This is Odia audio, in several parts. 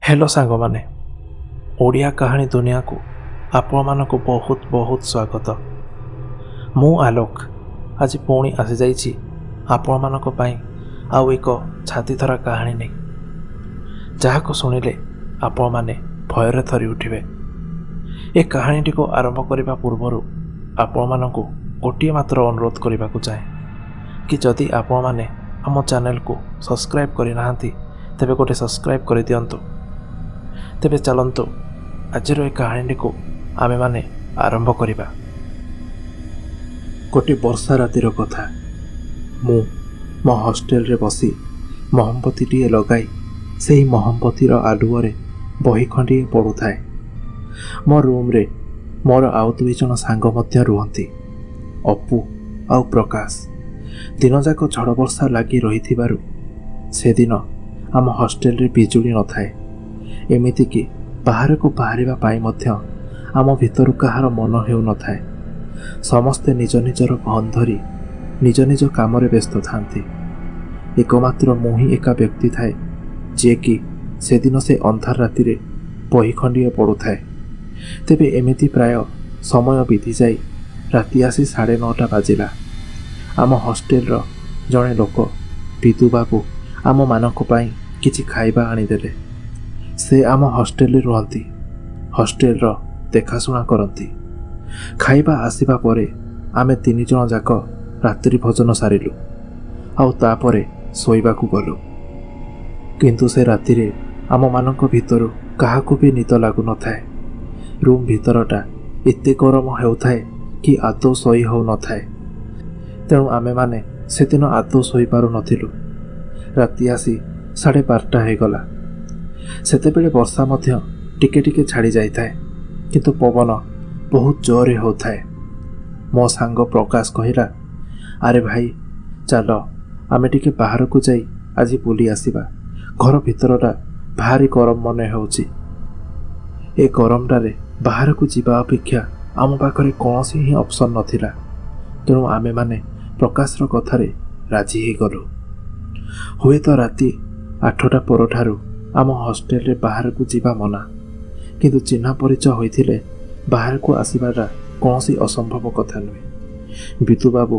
ହ୍ୟାଲୋ ସାଙ୍ଗମାନେ, ଓଡ଼ିଆ କାହାଣୀ ଦୁନିଆକୁ ଆପଣମାନଙ୍କୁ ବହୁତ ବହୁତ ସ୍ୱାଗତ। ମୁଁ ଆଲୋକ ଆଜି ପୁଣି ଆସିଯାଇଛି ଆପଣମାନଙ୍କ ପାଇଁ ଆଉ ଏକ ଛାତିଥରା କାହାଣୀ ନେଇ, ଯାହାକୁ ଶୁଣିଲେ ଆପଣମାନେ ଭୟରେ ଥରି ଉଠିବେ। ଏ କାହାଣୀଟିକୁ ଆରମ୍ଭ କରିବା ପୂର୍ବରୁ ଆପଣମାନଙ୍କୁ ଗୋଟିଏ ମାତ୍ର ଅନୁରୋଧ କରିବାକୁ ଚାହେଁ କି ଯଦି ଆପଣମାନେ ଆମ ଚ୍ୟାନେଲକୁ ସବସ୍କ୍ରାଇବ୍ କରିନାହାନ୍ତି ତେବେ ଗୋଟେ ସବସ୍କ୍ରାଇବ୍ କରିଦିଅନ୍ତୁ। ତେବେ ଚାଲନ୍ତୁ ଆଜିର ଏ କାହାଣୀଟିକୁ ଆମେମାନେ ଆରମ୍ଭ କରିବା। ଗୋଟେ ବର୍ଷା ରାତିର କଥା। ମୁଁ ମୋ ହଷ୍ଟେଲରେ ବସି ମହମବତୀଟିଏ ଲଗାଇ ସେହି ମହମବତୀର ଆଲୁଅରେ ବହି ଖଣ୍ଡିଏ ପଢ଼ୁଥାଏ। ମୋ ରୁମ୍ରେ ମୋର ଆଉ ଦୁଇ ଜଣ ସାଙ୍ଗ ମଧ୍ୟ ରୁହନ୍ତି, ଅପୁ ଆଉ ପ୍ରକାଶ। ଦିନଯାକ ଝଡ଼ ବର୍ଷା ଲାଗି ରହିଥିବାରୁ ସେଦିନ ଆମ ହଷ୍ଟେଲରେ ବିଜୁଳି ନଥାଏ। ଏମିତିକି ବାହାରକୁ ବାହାରିବା ପାଇଁ ମଧ୍ୟ ଆମ ଭିତରୁ କାହାର ମନ ହେଉନଥାଏ। ସମସ୍ତେ ନିଜ ନିଜର ଫୋନ୍ ଧରି ନିଜ ନିଜ କାମରେ ବ୍ୟସ୍ତ ଥାନ୍ତି। ଏକମାତ୍ର ମୁଁ ହିଁ ଏକା ବ୍ୟକ୍ତି ଥାଏ ଯିଏକି ସେଦିନ ସେ ଅନ୍ଧାର ରାତିରେ ବହି ଖଣ୍ଡିଏ ପଢ଼ୁଥାଏ। ତେବେ ଏମିତି ପ୍ରାୟ ସମୟ ବିତିଯାଇ ରାତି ଆସି 9:30 ବାଜିଲା। ଆମ ହଷ୍ଟେଲର ଜଣେ ଲୋକ ବିଦୁ ବାବୁ ଆମମାନଙ୍କ ପାଇଁ କିଛି ଖାଇବା ଆଣିଦେଲେ। ସେ ଆମ ହଷ୍ଟେଲରେ ରୁହନ୍ତି, ହଷ୍ଟେଲର ଦେଖାଶୁଣା କରନ୍ତି। ଖାଇବା ଆସିବା ପରେ ଆମେ ତିନି ଜଣ ଯାକ ରାତ୍ରି ଭୋଜନ ସାରିଲୁ ଆଉ ତାପରେ ଶୋଇବାକୁ ଗଲୁ। କିନ୍ତୁ ସେ ରାତିରେ ଆମମାନଙ୍କ ଭିତରୁ କାହାକୁ ବି ନିଦ ଲାଗୁନଥାଏ। ରୁମ୍ ଭିତରଟା ଏତେ ଗରମ ହେଉଥାଏ କି ଆଦୌ ଶୋଇ ହେଉନଥାଏ। ତେଣୁ ଆମେମାନେ ସେଦିନ ଆଦୌ ଶୋଇପାରୁନଥିଲୁ। ରାତି ଆସି 12:30 ହେଇଗଲା। ସେତେବେଳେ ବର୍ଷା ମଧ୍ୟ ଟିକେ ଟିକେ ଛାଡ଼ି ଯାଇଥାଏ, କିନ୍ତୁ ପବନ ବହୁତ ଜୋରରେ ହେଉଥାଏ। ମୋ ସାଙ୍ଗ ପ୍ରକାଶ କହିଲା, ଆରେ ଭାଇ ଚାଲ ଆମେ ଟିକେ ବାହାରକୁ ଯାଇ ଆଜି ବୁଲି ଆସିବା, ଘର ଭିତରଟା ଭାରି ଗରମ ମନେ ହେଉଛି। ଏ ଗରମଟାରେ ବାହାରକୁ ଯିବା ଅପେକ୍ଷା ଆମ ପାଖରେ କୌଣସି ହିଁ ଅପସନ୍ ନଥିଲା। ତେଣୁ ଆମେମାନେ ପ୍ରକାଶର କଥାରେ ରାଜି ହେଇଗଲୁ। ହୁଏତ ରାତି 8ଟା ପରଠାରୁ ଆମ ହଷ୍ଟେଲରେ ବାହାରକୁ ଯିବା ମନା, କିନ୍ତୁ ଚିହ୍ନା ପରିଚୟ ହୋଇଥିଲେ ବାହାରକୁ ଆସିବାଟା କୌଣସି ଅସମ୍ଭବ କଥା ନୁହେଁ। ବିଦୁବାବୁ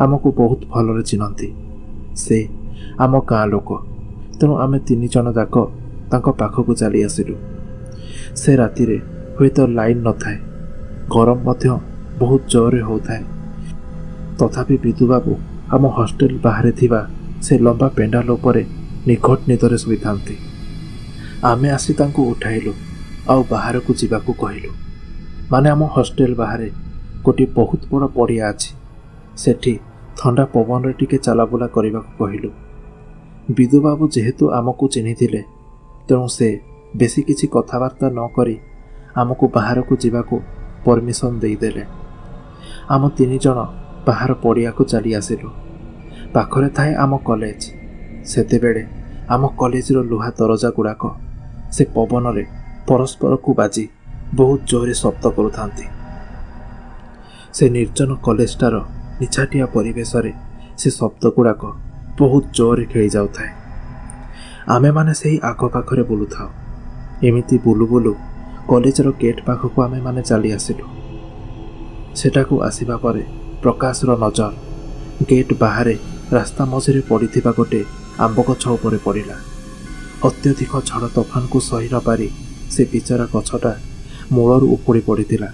ଆମକୁ ବହୁତ ଭଲରେ ଚିହ୍ନନ୍ତି, ସେ ଆମ ଗାଁ ଲୋକ। ତେଣୁ ଆମେ ତିନି ଜଣ ଯାକ ତାଙ୍କ ପାଖକୁ ଚାଲି ଆସିଲୁ। ସେ ରାତିରେ ହୁଏତ ଲାଇନ୍ ନଥାଏ, ଗରମ ମଧ୍ୟ ବହୁତ ଜୋରରେ ହେଉଥାଏ। ତଥାପି ବିଦୁବାବୁ ଆମ ହଷ୍ଟେଲ ବାହାରେ ଥିବା ସେ ଲମ୍ବା ପେଣ୍ଡାଲ ଉପରେ ନିଘଟ ନିଦରେ ଶୋଇଥାନ୍ତି। ଆମେ ଆସି ତାଙ୍କୁ ଉଠାଇଲୁ ଆଉ ବାହାରକୁ ଯିବାକୁ କହିଲୁ। ମାନେ ଆମ ହଷ୍ଟେଲ ବାହାରେ ଗୋଟିଏ ବହୁତ ବଡ଼ ପଡ଼ିଆ ଅଛି, ସେଠି ଥଣ୍ଡା ପବନରେ ଟିକେ ଚାଲାବୁଲା କରିବାକୁ କହିଲୁ। ବିଦୁବାବୁ ଯେହେତୁ ଆମକୁ ଚିହ୍ନିଥିଲେ, ତେଣୁ ସେ ବେଶୀ କିଛି କଥାବାର୍ତ୍ତା ନ କରି ଆମକୁ ବାହାରକୁ ଯିବାକୁ ପରମିସନ୍ ଦେଇଦେଲେ। ଆମ ତିନି ଜଣ ବାହାର ପଡ଼ିଆକୁ ଚାଲି ଆସିଲୁ। ପାଖରେ ଥାଏ ଆମ କଲେଜ। ସେତେବେଳେ ଆମ କଲେଜର ଲୁହା ଦରଜା ଗୁଡ଼ାକ ସେ ପବନରେ ପରସ୍ପରକୁ ବାଜି ବହୁତ ଜୋରରେ ଶବ୍ଦ କରୁଥାନ୍ତି। ସେ ନିର୍ଜନ କଲେଜଟାର ନିଛାଟିଆ ପରିବେଶରେ ସେ ଶବ୍ଦ ଗୁଡ଼ାକ ବହୁତ ଜୋରରେ ଖେଳି ଯାଉଥାଏ। ଆମେମାନେ ସେହି ଆଖପାଖରେ ବୁଲୁଥାଉ। ଏମିତି ବୁଲୁ ବୁଲୁ କଲେଜର ଗେଟ୍ ପାଖକୁ ଆମେମାନେ ଚାଲି ଆସିଲୁ। ସେଠାକୁ ଆସିବା ପରେ ପ୍ରକାଶର ନଜର ଗେଟ୍ ବାହାରେ ରାସ୍ତା ମଝିରେ ପଡ଼ିଥିବା ଗୋଟେ ଆମ୍ବ ଗଛ ଉପରେ ପଡ଼ିଲା। ଅତ୍ୟଧିକ ଝଡ଼ ତୋଫାନକୁ ସହି ନପାରି ସେ ବିଚରା ଗଛଟା ମୂଳରୁ ଉପୁଡ଼ି ପଡ଼ିଥିଲା।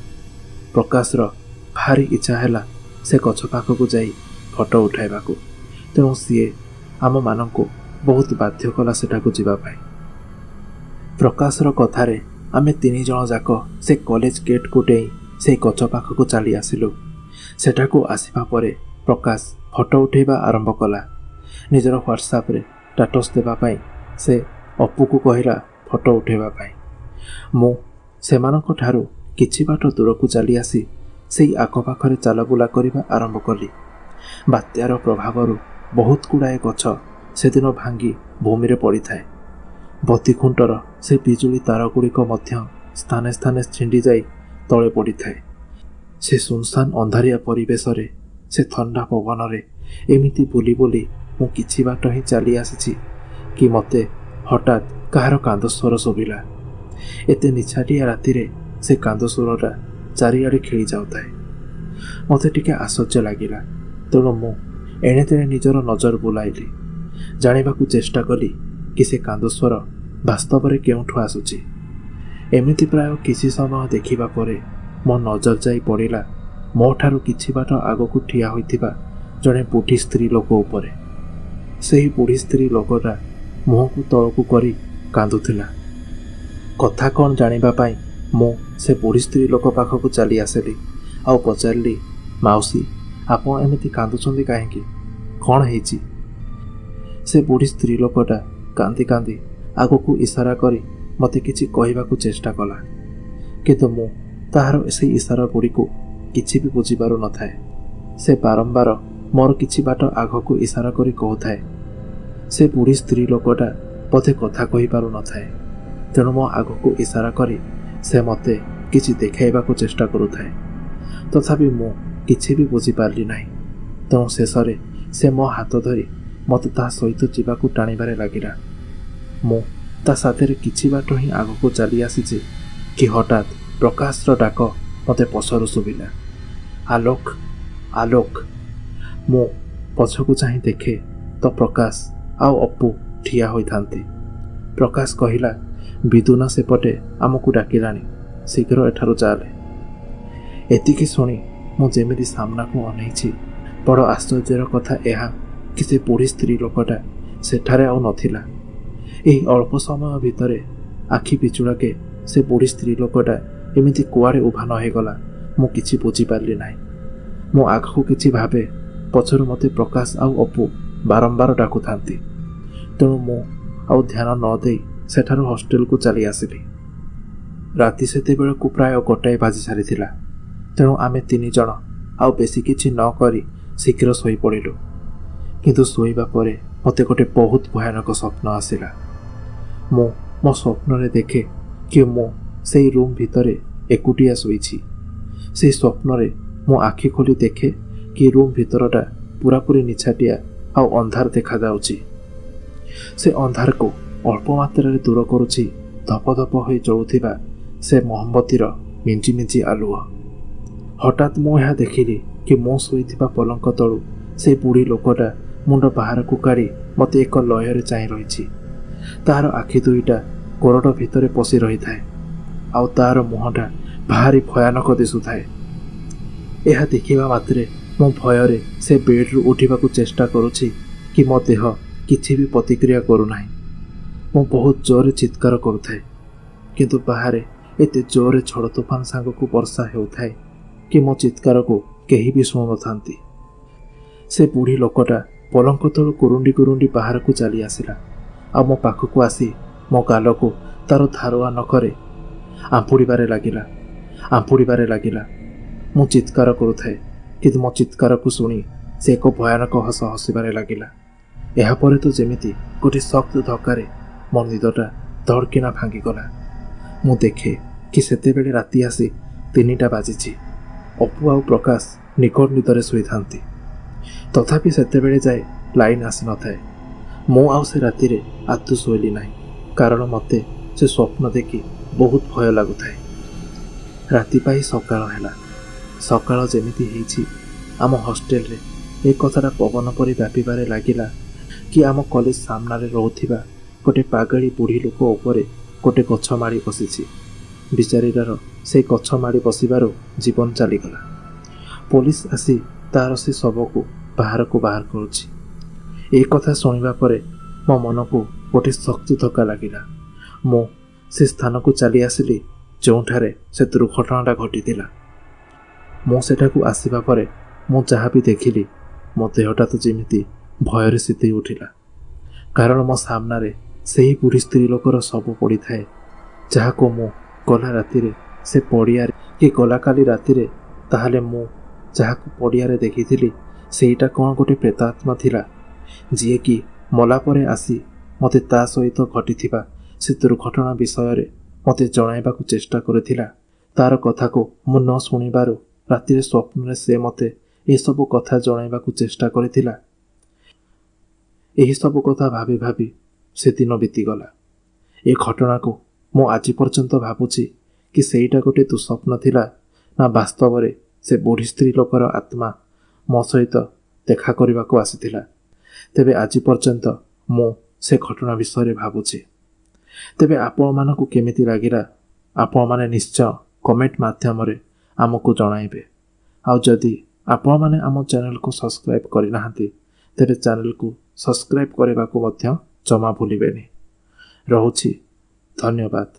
ପ୍ରକାଶର ଭାରି ଇଚ୍ଛା ହେଲା ସେ ଗଛ ପାଖକୁ ଯାଇ ଫଟୋ ଉଠାଇବାକୁ, ତେଣୁ ସିଏ ଆମମାନଙ୍କୁ ବହୁତ ବାଧ୍ୟ କଲା ସେଠାକୁ ଯିବା ପାଇଁ। ପ୍ରକାଶର କଥାରେ ଆମେ ତିନି ଜଣ ଯାକ ସେ କଲେଜ ଗେଟ୍କୁ ଡେଇଁ ସେଇ ଗଛ ପାଖକୁ ଚାଲି ଆସିଲୁ। ସେଠାକୁ ଆସିବା ପରେ ପ୍ରକାଶ ଫଟୋ ଉଠାଇବା ଆରମ୍ଭ କଲା। ନିଜର ହ୍ୱାଟ୍ସଆପ୍ରେ ଷ୍ଟାଟସ୍ ଦେବା ପାଇଁ ସେ ଅପୁକୁ କହିଲା ଫଟୋ ଉଠାଇବା ପାଇଁ। ମୁଁ ସେମାନଙ୍କ ଠାରୁ କିଛି ବାଟ ଦୂରକୁ ଚାଲି ଆସି ସେଇ ଆଖପାଖରେ ଚାଲାବୁଲା କରିବା ଆରମ୍ଭ କଲି। ବାତ୍ୟାର ପ୍ରଭାବରୁ ବହୁତ ଗୁଡ଼ାଏ ଗଛ ସେଦିନ ଭାଙ୍ଗି ଭୂମିରେ ପଡ଼ିଥାଏ। ବତି ଖୁଣ୍ଟର ସେ ବିଜୁଳି ତାରଗୁଡ଼ିକ ମଧ୍ୟ ସ୍ଥାନେ ସ୍ଥାନେ ଛିଣ୍ଡିଯାଇ ତଳେ ପଡ଼ିଥାଏ। ସେ ସୁନସାନ ଅନ୍ଧାରିଆ ପରିବେଶରେ ସେ ଥଣ୍ଡା ପବନରେ ଏମିତି ବୁଲି ବୁଲି ମୁଁ କିଛି ବାଟ ହିଁ ଚାଲି ଆସିଛି କି ମୋତେ ହଠାତ୍ କାହାର କାନ୍ଦ ସ୍ୱର ଶୁଭିଲା। ଏତେ ନିଛାଟିଆ ରାତିରେ ସେ କାନ୍ଦ ସ୍ୱରଟା ଚାରିଆଡ଼େ ଖେଳି ଯାଉଥାଏ। ମୋତେ ଟିକେ ଆଶ୍ଚର୍ଯ୍ୟ ଲାଗିଲା, ତେଣୁ ମୁଁ ଏଣେ ତେଣେ ନିଜର ନଜର ବୁଲାଇଲି, ଜାଣିବାକୁ ଚେଷ୍ଟା କଲି କି ସେ କାନ୍ଦ ସ୍ୱର ବାସ୍ତବରେ କେଉଁଠୁ ଆସୁଛି। ଏମିତି ପ୍ରାୟ କିଛି ସମୟ ଦେଖିବା ପରେ ମୋ ନଜର ଯାଇ ପଡ଼ିଲା ମୋ ଠାରୁ କିଛି ବାଟ ଆଗକୁ ଠିଆ ହୋଇଥିବା ଜଣେ ବୁଢ଼ୀ ସ୍ତ୍ରୀ ଲୋକ ଉପରେ। ସେହି ବୁଢ଼ୀ ସ୍ତ୍ରୀ ଲୋକଟା ମୁହଁକୁ ତଳକୁ କରି କାନ୍ଦୁଥିଲା। କଥା କ'ଣ ଜାଣିବା ପାଇଁ ମୁଁ ସେ ବୁଢ଼ୀ ସ୍ତ୍ରୀ ଲୋକ ପାଖକୁ ଚାଲି ଆସିଲି ଆଉ ପଚାରିଲି, ମାଉସୀ, ଆପଣ ଏମିତି କାନ୍ଦୁଛନ୍ତି କାହିଁକି? କ'ଣ ହେଇଛି? ସେ ବୁଢ଼ୀ ସ୍ତ୍ରୀ ଲୋକଟା କାନ୍ଦି କାନ୍ଦି ଆଗକୁ ଇସାରା କରି ମୋତେ କିଛି କହିବାକୁ ଚେଷ୍ଟା କଲା, କିନ୍ତୁ ମୁଁ ତାହାର ସେଇ ଇସାରା ଗୁଡ଼ିକୁ କିଛି ବି ବୁଝିପାରୁ ନଥାଏ। ସେ ବାରମ୍ବାର ମୋର କିଛି ବାଟ ଆଗକୁ ଇସାରା କରି କହୁଥାଏ। ସେ ବୁଢ଼ୀ ସ୍ତ୍ରୀ ଲୋକଟା ବୋଧେ କଥା କହିପାରୁନଥାଏ, ତେଣୁ ମୋ ଆଗକୁ ଇସାରା କରି ସେ ମୋତେ କିଛି ଦେଖାଇବାକୁ ଚେଷ୍ଟା କରୁଥାଏ। ତଥାପି ମୁଁ କିଛି ବି ବୁଝିପାରିଲି ନାହିଁ। ତେଣୁ ଶେଷରେ ସେ ମୋ ହାତ ଧରି ମୋତେ ତା ସହିତ ଯିବାକୁ ଟାଣିବାରେ ଲାଗିଲା। ମୁଁ ତା ସାଥିରେ କିଛି ବାଟ ହିଁ ଆଗକୁ ଚାଲି ଆସିଛି କି ହଠାତ୍ ପ୍ରକାଶର ଡାକ ମୋତେ ପଛରୁ ଶୁଭିଲା, ଆଲୋକ, ଆଲୋକ। ମୁଁ ପଛକୁ ଚାହିଁ ଦେଖେ ତ ପ୍ରକାଶ ଆଉ ଅପୁ ଠିଆ ହୋଇଥାନ୍ତି। ପ୍ରକାଶ କହିଲା, ବିଦୁନା ସେପଟେ ଆମକୁ ଡାକିଲାଣି, ଶୀଘ୍ର ଏଠାରୁ ଚାଲେ। ଏତିକି ଶୁଣି ମୁଁ ଯେମିତି ସାମ୍ନାକୁ ଅନେଇଛି, ବଡ଼ ଆଶ୍ଚର୍ଯ୍ୟର କଥା ଏହା କି ସେ ବୁଢ଼ୀ ସ୍ତ୍ରୀ ଲୋକଟା ସେଠାରେ ଆଉ ନଥିଲା। ଏହି ଅଳ୍ପ ସମୟ ଭିତରେ ଆଖି ପିଚୁଳାକେ ସେ ବୁଢ଼ୀ ସ୍ତ୍ରୀ ଲୋକଟା ଏମିତି କୁଆଡ଼େ ଉଭା ନ ହେଇଗଲା ମୁଁ କିଛି ବୁଝିପାରିଲି ନାହିଁ। ମୁଁ ଆଗକୁ କିଛି ଭାବେ, ପଛରୁ ମୋତେ ପ୍ରକାଶ ଆଉ ଅପୁ ବାରମ୍ବାର ଡାକୁଥାନ୍ତି। ତେଣୁ ମୁଁ ଆଉ ଧ୍ୟାନ ନ ଦେଇ ସେଠାରୁ ହଷ୍ଟେଲକୁ ଚାଲି ଆସିଲି। ରାତି ସେତେବେଳକୁ ପ୍ରାୟ 1 ବାଜି ସାରିଥିଲା। ତେଣୁ ଆମେ 3 ଜଣ ଆଉ ବେଶୀ କିଛି ନ କରି ଶୀଘ୍ର ଶୋଇପଡ଼ିଲୁ। କିନ୍ତୁ ଶୋଇବା ପରେ ମୋତେ ଗୋଟେ ବହୁତ ଭୟାନକ ସ୍ୱପ୍ନ ଆସିଲା। ମୁଁ ମୋ ସ୍ୱପ୍ନରେ ଦେଖେ କି ମୁଁ ସେଇ ରୁମ୍ ଭିତରେ ଏକୁଟିଆ ଶୋଇଛି। ସେଇ ସ୍ୱପ୍ନରେ ମୁଁ ଆଖି ଖୋଲି ଦେଖେ କି ରୁମ୍ ଭିତରଟା ପୁରାପୁରି ନିଛାଟିଆ ଆଉ ଅନ୍ଧାର ଦେଖାଯାଉଛି। ସେ ଅନ୍ଧାରକୁ ଅଳ୍ପ ମାତ୍ରାରେ ଦୂର କରୁଛି ଧପ ଧପ ହୋଇ ଜଳୁଥିବା ସେ ମହମବତୀର ମିଞ୍ଜି ମିଞ୍ଜି ଆଲୁଅ। ହଠାତ୍ ମୁଁ ଏହା ଦେଖିଲି କି ମୁଁ ଶୋଇଥିବା ପଲଙ୍କ ତଳୁ ସେ ବୁଢ଼ୀ ଲୋକଟା ମୁଣ୍ଡ ବାହାରକୁ କାଢ଼ି ମୋତେ ଏକ ଲୟରେ ଚାହିଁ ରହିଛି। ତାହାର ଆଖି ଦୁଇଟା କୋରଡ଼ ଭିତରେ ପଶି ରହିଥାଏ ଆଉ ତାର ମୁହଁଟା ଭାରି ଭୟାନକ ଦିଶୁଥାଏ। ଏହା ଦେଖିବା ମାତ୍ରେ ମୁଁ ଭୟରେ ସେ ବେଡ଼୍ରୁ ଉଠିବାକୁ ଚେଷ୍ଟା କରୁଛି କି ମୋ ଦେହ କିଛି ବି ପ୍ରତିକ୍ରିୟା କରୁନାହିଁ। ମୁଁ ବହୁତ ଜୋରରେ ଚିତ୍କାର କରୁଥାଏ, କିନ୍ତୁ ବାହାରେ ଏତେ ଜୋରରେ ଝଡ଼ ତୋଫାନ ସାଙ୍ଗକୁ ବର୍ଷା ହେଉଥାଏ କି ମୋ ଚିତ୍କାରକୁ କେହି ବି ଶୁଣୁନଥାନ୍ତି। ସେ ବୁଢ଼ୀ ଲୋକଟା ପଲଙ୍କ ତଳୁ କୁରୁଣ୍ଡି କୁରୁଣ୍ଡି ବାହାରକୁ ଚାଲି ଆସିଲା ଆଉ ମୋ ପାଖକୁ ଆସି ମୋ ଗାଲକୁ ତାର ଧାରୁଆ ନଖରେ ଆମ୍ପୁଡ଼ିବାରେ ଲାଗିଲା, ଆମ୍ପୁଡ଼ିବାରେ ଲାଗିଲା। ମୁଁ ଚିତ୍କାର କରୁଥାଏ, କିନ୍ତୁ ମୋ ଚିତ୍କାରକୁ ଶୁଣି ସେ ଏକ ଭୟାନକ ହସ ହସିବାରେ ଲାଗିଲା। ଏହାପରେ ତ ଯେମିତି ଗୋଟେ ଶକ୍ତ ଧକ୍କାରେ ମୋ ନିଦଟା ଧଡ଼କିନା ଭାଙ୍ଗିଗଲା। ମୁଁ ଦେଖେ କି ସେତେବେଳେ ରାତି ଆସି 3ଟା ବାଜିଛି। ଅପୁ ଆଉ ପ୍ରକାଶ ନିକଟ ନିଦରେ ଶୋଇଥାନ୍ତି। ତଥାପି ସେତେବେଳେ ଯାଏ ଲାଇନ୍ ଆସିନଥାଏ। ମୁଁ ଆଉ ସେ ରାତିରେ ଆଦୌ ଶୋଇଲି ନାହିଁ, କାରଣ ମୋତେ ସେ ସ୍ୱପ୍ନ ଦେଖି ବହୁତ ଭୟ ଲାଗୁଥାଏ। ରାତି ପାଇ ସକାଳ ହେଲା। ସକାଳ ଯେମିତି ହେଇଛି ଆମ ହଷ୍ଟେଲରେ ଏ କଥାଟା ପବନ ପରି ବ୍ୟାପିବାରେ ଲାଗିଲା କି ଆମ କଲେଜ ସାମ୍ନାରେ ରହୁଥିବା ଗୋଟେ ପାଗଳି ବୁଢ଼ୀ ଲୋକ ଉପରେ ଗୋଟେ ଗଛ ମାଡ଼ି ବସିଛି। ବିଚାରୀଟାର ସେଇ ଗଛ ମାଡ଼ି ବସିବାରୁ ଜୀବନ ଚାଲିଗଲା। ପୋଲିସ ଆସି ତାର ସେ ଶବକୁ ବାହାରକୁ ବାହାର କରୁଛି। ଏ କଥା ଶୁଣିବା ପରେ ମୋ ମନକୁ ଗୋଟେ ଶକ୍ତ ଧକ୍କା ଲାଗିଲା। ମୁଁ ସେ ସ୍ଥାନକୁ ଚାଲି ଆସିଲି ଯେଉଁଠାରେ ସେ ଦୁର୍ଘଟଣାଟା ଘଟିଥିଲା। ମୁଁ ସେଠାକୁ ଆସିବା ପରେ ମୁଁ ଯାହା ବି ଦେଖିଲି ମୋ ଦେହଟା ତ ଯେମିତି ଭୟରେ ଶୀତେଇ ଉଠିଲା, କାରଣ ମୋ ସାମ୍ନାରେ ସେହି ବୁଢ଼ୀ ସ୍ତ୍ରୀ ଲୋକର ଶବ ପଡ଼ିଥାଏ, ଯାହାକୁ ମୁଁ ଗଲା ରାତିରେ ସେ ପଡ଼ିଆରେ କି ଗଲା କାଲି ରାତିରେ, ତାହେଲେ ମୁଁ ଯାହାକୁ ପଡ଼ିଆରେ ଦେଖିଥିଲି ସେଇଟା କ'ଣ ଗୋଟେ ପ୍ରେତାତ୍ମା ଥିଲା, ଯିଏକି ମଲା ପରେ ଆସି ମୋତେ ତା ସହିତ ଘଟିଥିବା ସେ ଦୁର୍ଘଟଣା ବିଷୟରେ ମୋତେ ଜଣାଇବାକୁ ଚେଷ୍ଟା କରିଥିଲା। ତାର କଥାକୁ ମୁଁ ନ ଶୁଣିବାରୁ ରାତିରେ ସ୍ୱପ୍ନରେ ସେ ମୋତେ ଏସବୁ କଥା ଜଣାଇବାକୁ ଚେଷ୍ଟା କରିଥିଲା। ଏହିସବୁ କଥା ଭାବି ଭାବି ସେଦିନ ବିତିଗଲା। ଏ ଘଟଣାକୁ ମୁଁ ଆଜି ପର୍ଯ୍ୟନ୍ତ ଭାବୁଛି କି ସେଇଟା ଗୋଟେ ଦୁଃସ୍ୱପ୍ନ ଥିଲା ନା ବାସ୍ତବରେ ସେ ବୁଢ଼ୀ ସ୍ତ୍ରୀ ଲୋକର ଆତ୍ମା ମୋ ସହିତ ଦେଖା କରିବାକୁ ଆସିଥିଲା। ତେବେ ଆଜି ପର୍ଯ୍ୟନ୍ତ ମୁଁ ସେ ଘଟଣା ବିଷୟରେ ଭାବୁଛି। ତେବେ ଆପଣମାନଙ୍କୁ କେମିତି ଲାଗିଲା, ଆପଣମାନେ ନିଶ୍ଚୟ କମେଣ୍ଟ ମାଧ୍ୟମରେ ଆମକୁ ଜଣାଇବେ। ଆଉ ଯଦି ଆପଣମାନେ ଆମ ଚ୍ୟାନେଲକୁ ସବସ୍କ୍ରାଇବ୍ କରିନାହାନ୍ତି, ତେବେ ଚ୍ୟାନେଲକୁ ସବସ୍କ୍ରାଇବ୍ କରିବାକୁ ମଧ୍ୟ ଜମା ଭୁଲିବେନି। ରହୁଛି, ଧନ୍ୟବାଦ।